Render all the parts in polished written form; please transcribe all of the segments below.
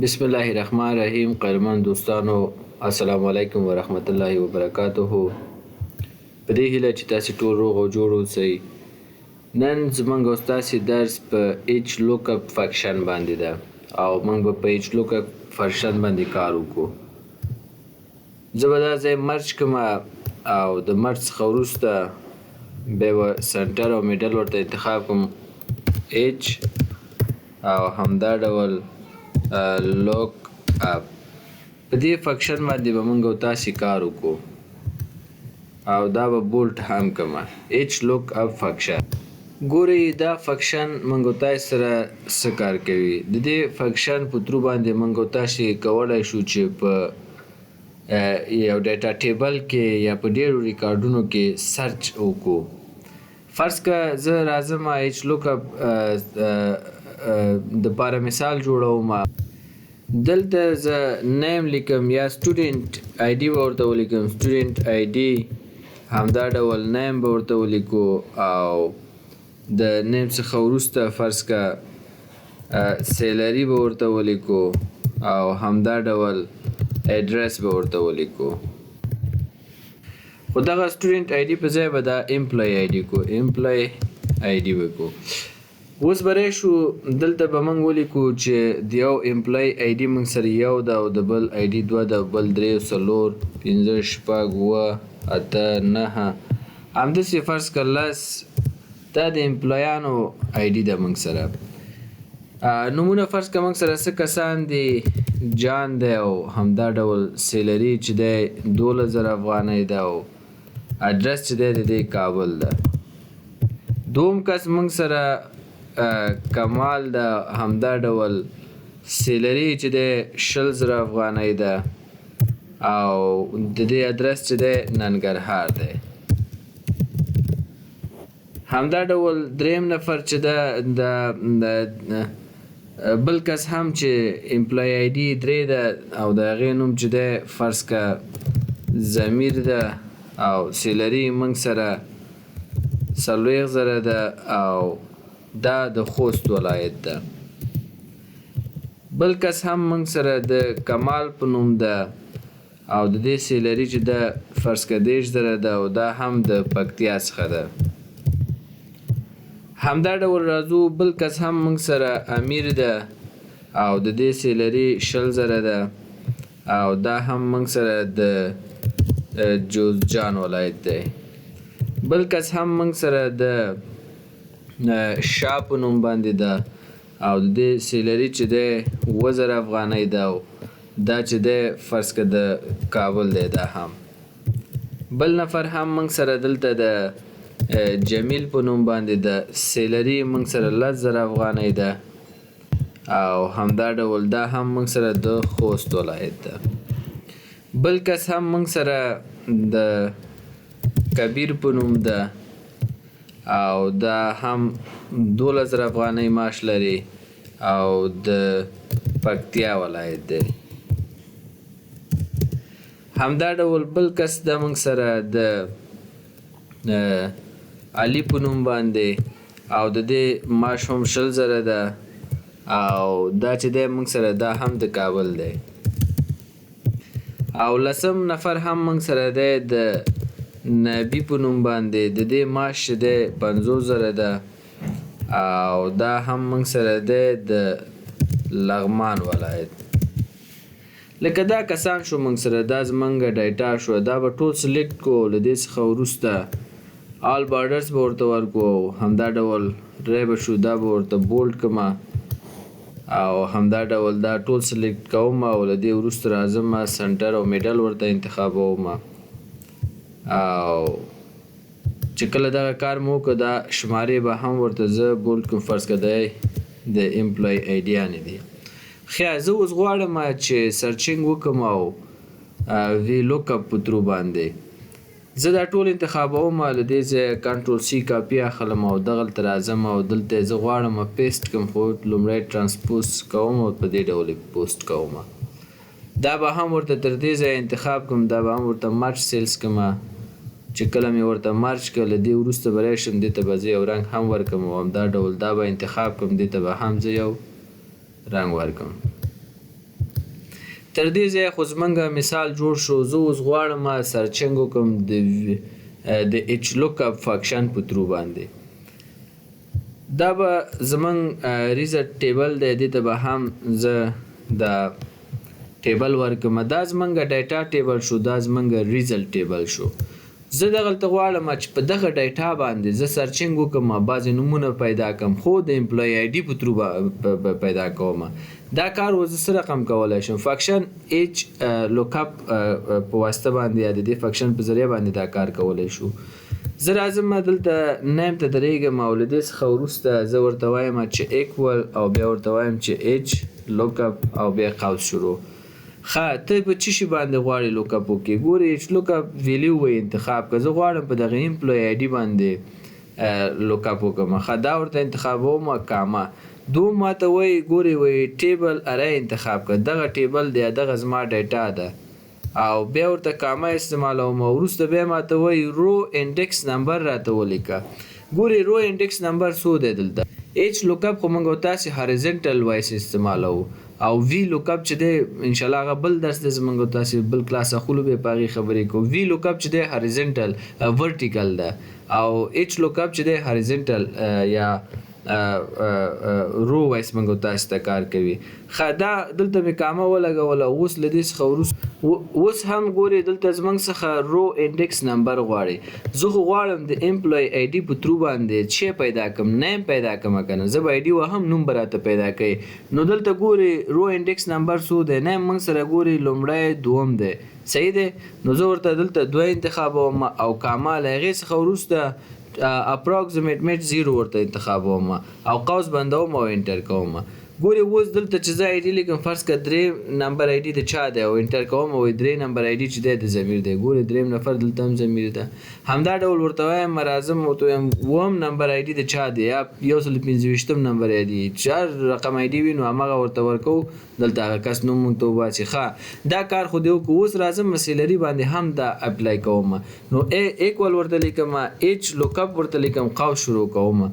بسم الله الرحمن الرحیم. قدرمن دوستانو، السلام علیکم ورحمت الله وبرکاته. په دې هیله چې تاسو ټول روغ او جوړ اوسئ. نن زمونږ او ستاسې درس په HLOOKUP function باندې ده او موږ به په HLOOKUP function باندې کار وکړو. زه به دا ځای merge کړم او د merge څخه وروسته بیا به center او middle ورته انتخاب کړم، H او همدا ډول lookup. په دې function باندې به موږ او تاسې کار وکړو او دا به bold هم کړم. HLOOKUP function، ګورئ، دا function موږ او تاسې سره څه کار کوي. د دې function په through باندې موږ او تاسې کولای شو چې په یو data table کې یا په ډیرو ریکارډونو کې search وکړو. فرض که زه راځم، HLOOKUP د پاره مثال جوړوم. دلته زه name لیکم یا student ID به ورته ولیکم، student ID، همدا ډول name به ورته ولیکو او د name څخه وروسته فرض که salary به ورته ولیکو او همدا ډول ادرس به ورته ولیکو. خو دغه student ID په ځای به دا employee ID کو، employee ID به کو. اوس به راشو، دلته به موږ ولیکو چې د یو employee ID موږ سره یو ده او د بل ID دوه ده، بل درې، څلور، پنځه، شپږ، اووه، اته، نهه، همداسې فرض که 10. دا د employee انو ID ده. موږ سره نمونه فرض که موږ سره څه کسان دي؟ جان دی او همدا ډول salary چې دی 12,000 افغانۍ ده او ادرس چې دی د دې کابل ده. دوم کس موږ سره کمال ده، همدا ډول salary چې دی 20,000 افغانۍ ده او د دې ادرس چې دی ننګرهار دی. همدا ډول دریم نفر چې ده، د بل کس هم چې employee ID درې ده او د هغې نوم چې دی فرض که ضمیر ده او salary موږ سره 40,000 ده او دا د خوست ولایت ده. بل کس هم موږ سره د کمال په نوم ده او د دې salary چې ده فرض که 30,000 ده او دا هم د پکتیا څخه ده. همدا ډول راځو، بل کس هم موږ سره امیر ده او د دې salary 20,000 ده او دا هم موږ سره د جوزجان ولایت دی. بل کس هم موږ سره د شاه په نوم باندې ده او د دې salary چې دی 7000 افغانۍ ده او دا چې دی فرض که د کابل دی. دا هم بل نفر هم موږ سره دلته د جمیل په نوم باندې ده، salary موږ سره 10,000 افغانۍ ده او همدا ډول دا هم موږ سره د خوست ولایت ده. بل کس هم موږ سره د کبیر په نوم ده او دا هم 12,000 افغانۍ معاش لري او د پکتیا ولایت دی. همدا ډول بل کس د موږ سره د علي په نوم باندې او د دې معاش هم 20,000 ده او دا چې دی موږ سره دا هم د کابل دی. او لسم نفر هم موږ سره دی د نبي په نوم باندې، د دې معاش چې دی 50,000 ده او دا هم موږ سره دی د لغمان ولایت. لکه دا کسان شو موږ سره، دا زمونږ data شو. دا به ټول select کو، له دې څخه وروسته all borders به ورته ورکو. همدا ډول ری به شو، دا به ورته bold کړم او همدا ډول دا ټول select کوم او له دې وروسته راځم، center او middle ورته انتخابوم او چې کله دغه کار مو وکړ، دا شمارې به هم ورته زه bold کوم. فرض که دی د employee ID یانې دي. ښه، زه اوس غواړم چې searching وکړم او VLOOKUP په through باندې زه دا ټول انتخابوم. له دې ځایه control C copy اخلم او دغلته راځم او دلته زه غواړم paste کړم، خو لومړی transpose کوم او په دې ډول paste کوم. دا به هم ورته تر دې ځایه انتخاب کوم، دا به هم ورته merge cells کوم. چې کله مې ورته merge کړ، له دې وروسته به راشم، دې ته به زه یو رنګ هم ورکړم او همدا ډول دا به انتخاب کوم، دې ته به هم زه یو رنګ ورکړم. تر دې ځایه خو زمونږ مثال جوړ شو. زه اوس غواړم searching وکړم د ایچ لوک اپ function په through باندې. دا به زمونږ result table دی، دې ته به هم زه د table ورکړم. دا زمونږ data table شو، دا زمونږ result table شو. زه دغلته غواړم چې په دغه data باندې زه searching وکړم، بعضې نومونه پیدا کړم، خو د employee ID په through پیدا کوم. دا کار اوس زه څه رقم کولی شم؟ function HLOOKUP په واسطه باندې یا د دې function په ذریعه باندې دا کار کولی شو. زه راځم دلته name ته درېږم او له دې څخه وروسته زه ورته وایم چې equal او بیا ورته وایم چې HLOOKUP او بیا قوس شروع. ښه، ته په څه شي باندې غواړې lookup وکړې؟ ګورې HLOOKUP value وایي انتخاب که. زه غواړم په دغه employee ID باندې lookup وکړم. ښه، دا ورته انتخابوم، comma. دوم ماته وایي ګورې وایي table array انتخاب که، دغه table دی، دغه زما data ده، او بیا ورته کامه استعمالوم. وروسته بیا ماته وایي row index number راته ولیکه. ګورې row index number څو دی؟ دلته HLOOKUP خو موږ تاسې horizontal wise استعمالوو او VLOOKUP چې دی انشاءالله هغه بل درس دی، زموږ تاسې بل کلاس اخلو بیا په هغې خبرې کوو. VLOOKUP چې دی horizontal vertical ده او HLOOKUP چې دی horizontal یا row wise موږ تاسې ته کار کوي. ښه، دا دلته مې کامه ولګوله. اوس له دې څخه وروسته اوس هم ګورې دلته زموږ څخه row index number غواړي. زه خو غواړم د employee ID په through باندې چې پیدا کړم، name پیدا کړم که نه، زه به ID وهم نوم به راته پیدا کوي. نو دلته ګورې row index number څو دی؟ name موږ سره ګورې لومړی دوم دی، صحیح دی. نو زه ورته دلته دوه انتخابوم او کامه. له هغې څخه وروسته approximate match zero ورته انتخابوم او قوس بندوم او enter کوم. ګورې اوس دلته چې زه ID لیکم، فرض که درې نمبر ID د چا دی او enter کوم، وایي درې نمبر ID چې دی د ضمیر دی. ګورې دریم نفر دلته هم ضمیر ده. همدا ډول ورته وایم، راځم ورته وایم اووم نمبر ID د چا دی یا 125م نمبر ID، چې هر رقم ID وي نو هماغه ورته ورکوو، دلته هغه کس نوم موږ ته وباسي. ښه، دا کار خو دې وکړو. اوس راځم salary باندې هم دا apply کوم. نو equal ورته لیکم، HLOOKUP ورته لیکم، قوس شروع کوم.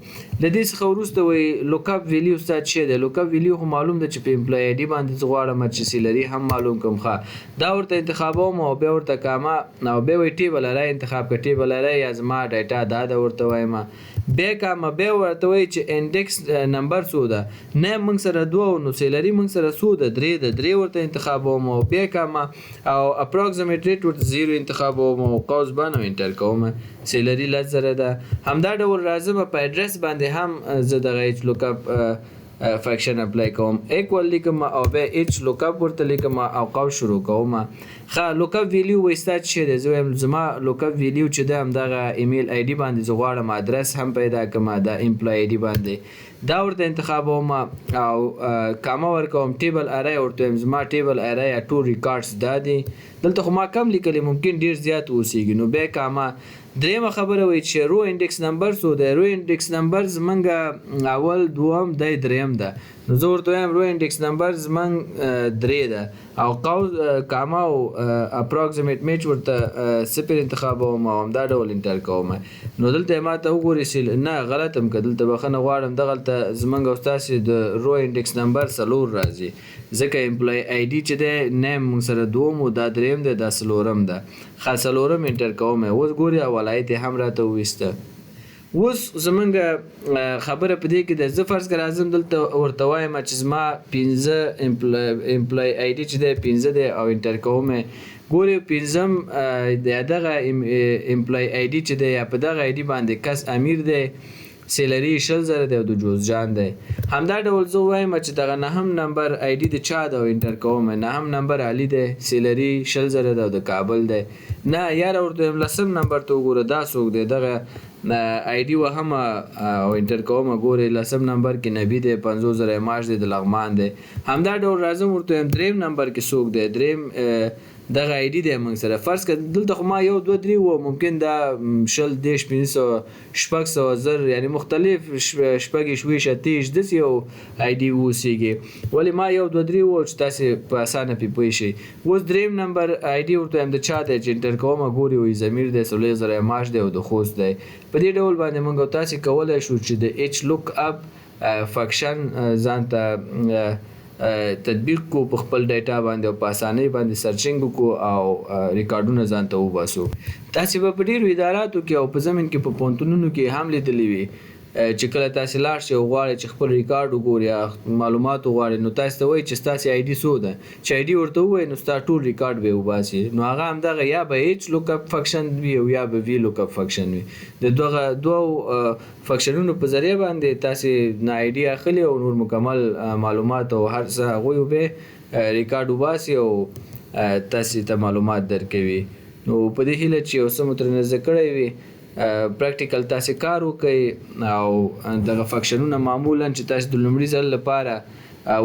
له دې څخه وروسته وایي lookup value ستا څه دی؟ lookup value خو معلوم ده چې په employee ID باندې زه غواړم چې salary هم معلوم کړم. ښه، دا ورته انتخابوم او بیا ورته کامه او بیا وایي table array انتخاب کړه، table array یا زما data دا ده ورته وایم. بیا کامه، بیا ورته وایي چې index number څو ده؟ نه موږ سره دوه، نو salary موږ سره څو ده؟ درې ده، درې ورته انتخابوم او بیا کامه او approximate rate ورته zero انتخابوم او قوس بند او enter کوم. salary 10,000 ده. همدا ډول راځم په ادرس باندې هم زه دغه HLOOKUP function apply کوم، equal لیکم او بیا HLOOKUP ورته لیکم او قوس شروع کوم. ښه، lookup value وایي ستا څه دی؟ زه وایم زما lookup value چې ده همدغه email ID باندې زه غواړم ادرس هم پیدا کړم، دا employee ID باندې دا ورته انتخابوم او کامه ورکوم، table array ورته وایم زما table array یا ټول records دا دي. دلته خو ما کم لیکلي، ممکن ډېر زیات اوسېږي. نو بیا کامه. درېیمه خبره وایي چې row index number څو دی؟ row index number زمونږ اول دوم دی درېیم ده. نو زه ورته وایم row index number زمونږ درې ده او قوس کامه او approximate match ورته صفر انتخابوم او همدا ډول enter کوم. نو دلته یې ما ته وګورئ چې نه غلط هم که دلته بخښنه غواړم، دغلته زمونږ او ستاسې د row index number څلور راځي، ځکه employee ID چې دی name موږ سره دوم و، دا درېیم دی، دا څلورم ده. ښه، څلورم enter کوم. اوس ګوري او ولایت یې هم راته وویسته. اوس زمونږ خبره په دې کې ده، زه فرض که راځم دلته ورته وایم چې زما پنځه employee ID چې دی پنځه دی او enter کوم. ګورې پنځم دغه employee ID چې دی یا په دغه ID باندې کس امیر دی، salary یې 20,000 دی او د جوزجان دی. همدا ډول زه وایم چې دغه نهم نمبر ID د چا ده او enter کوم، نهم نمبر علي دی، salary 20,000 ده او د کابل دی. نه یاره ورته وایم لسم نمبر ته وګوره دا څوک دی، دغه ID وهم او enter کوم. ګورې لسم نمبر کې نبي دی، 50,000 یې معاش دی، د لغمان دی. همدا ډول راځم ورته وایم دریم نمبر کې څوک دی، دریم دغه ID دی موږ سره. فرض که دلته خو ما یو دوه درې و، ممکن دا 20 30 500 600 زر یعنی مختلف شپږ شویش اتیش داسې یو ID اوسېږي، ولې ما یو دوه درې و چې تاسې په اسانه پرې پوه شئ. اوس دریم نمبر ID ورته وایم د چا دی چې enter کوم، ګوري وایي ضمیر دی، 40,000 یې معاش دی او د خوست دی. په دې ډول باندې موږ تاسې کولی شو چې د HLOOKUP function ځان ته تطبیق کو په خپل ډیټا باندې او په اسانۍ باندې سرچینګ وکړو او ریکارډونه ځان ته وباسو. تاسې به په ډیرو اداراتو کې او په ضمن کې په پوهنتونونو کې هم لیدلي وي چې کله تاسې لاړ شئ او غواړئ چې خپل ریکارډ وګورئ یا معلومات وغواړئ، نو تاسې ته وایي چې ستاسې آی ډي څو ده. چې آی ډي ورته ووایي نو ستا ټول ریکارډ به یې وباسي. نو هغه همدغه یا به ایچ لوک اپ فنکشن وي او یا به وی لوک اپ فنکشن وي. د دغه دوو فنکشنونو په ذریعه باندې تاسې نه آی ډي اخلي او نور مکمل معلومات او هر څه هغوی به ریکارډ وباسي او تاسې ته معلومات درکوي. نو په دې هیله چې یو څه مو ترېنه زده کړی وي، پریکټیکل تاسې کار وکړئ او دغه فنکشنونه معمولا چې تاسې د لومړي ځل لپاره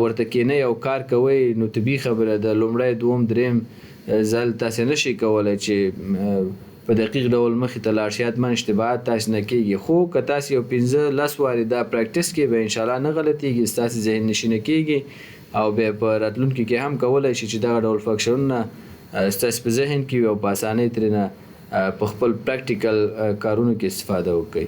ورته کینئ او کار کوئ، نو طبیعي خبره ده لومړی، دوم، دریم ځل تاسې نشئ کولی چې په دقیق ډول مخې ته لاړ شئ، حتما اشتباهات تاسې نه کیږي. خو که تاسې یو 15-10 وارې دا پریکټیس کوئ، بیا انشاءالله نه غلطیږي، ستاسې ذهن نشینه کیږي او بیا په راتلونکي کې هم کولی شئ چې دغه ډول فنکشنونه ستاسې په ذهن کې وي او په اسانۍ ترېنه په خپل پریکټیکل کارونو کې استفاده وکړئ.